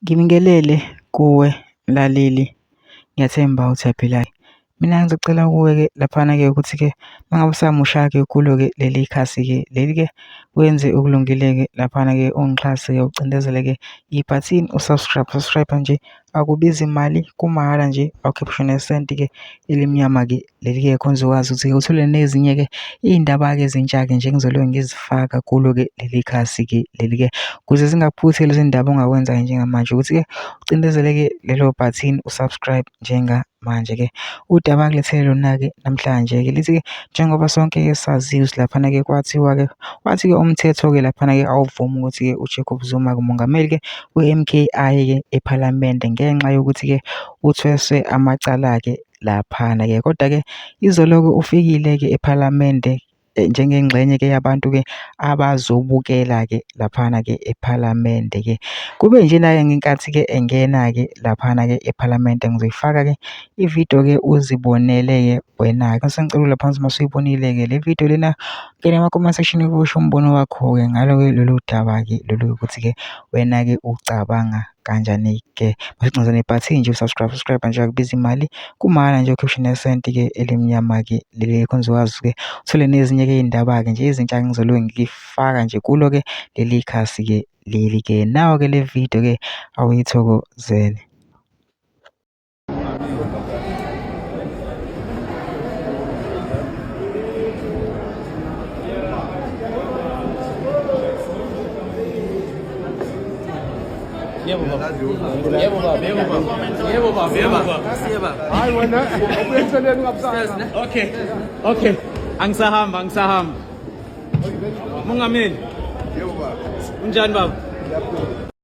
Ngibingelele kuwe mlaleli, ngiyathemba ukuthi uyaphila. Mina ngizocela kuwe-ke laphana-ke ukuthi-ke uma ngabe usamusha-ke kulo-ke leli khasi-ke leli-ke, wenze okulungile-ke laphana-ke ungixhase-ke ucindezele-ke ibhathini u-subscribe. Subscribe nje akubizi mali kumahhala nje, awukhiphi ngisho nesenti-ke elimnyama-ke leli-ke khona uzokwazi ukuthi-ke uthole nezinye-ke iy'ndaba-ke ezintsha-ke nje engizoloke ngizifaka kulo-ke leli khasi-ke leli-ke. Ukuze zingakuphutheli lezi ndaba ongakwenza-ke njengamanje ukuthi-ke ucindezele-ke lelo bhathini u-subscribe njengamanje-ke. Udaba engilethele lona-ke namhlanje-ke lithi-ke njengoba sonke-ke saziyo ukuthi laphana-ke kwathiwa-ke wathi-ke umthetho-ke laphana-ke awuvumi ukuthi-ke uJacob Zuma-ke umongameli-ke we-M_K aye-ke ephalamende ngenxa yokuthi-ke uthweswe amacala-ke laphana-ke. Kodwa-ke izolo-ke ufikile-ke ephalamende njengengxenye-ke yabantu-ke abazobukela-ke laphana-ke ephalamende-ke. Kube njena-ke ngenkathi-ke engena-ke laphana-ke ephalamende ngizoyifaka-ke ividiyo-ke uzibonele-ke wena-ke. Sengicela laphansi uma usuyibonile-ke le video lena, ngena ema-comment section usho umbono wakho-ke ngalo-ke lolu daba-ke lolu ukuthi-ke wena-ke ucabanga kanjani-ke. Mase nebhathini nje u-subscribe, subscribe nje akubizi imali, kumahhala nje awukhiphi nesenti-ke elimnyama-ke leli khona uzokwazi-ke uthole nezinye-ke iy'ndaba-ke nje ezintsha engizoloke ngifaka nje kulo-ke leli khasi-ke leli-ke. Nawo-ke le video-ke awuyithokozele. Yebo baba. Yebo baba. Yebo baba. Yebo baba. Yebo baba. Yebo baba. Hayi wena ubuye eceleni ungabusana. Okay. Okay. Angisahamba, angisahamba. Mongameli. Yebo baba. Unjani baba? Ngiyaphila.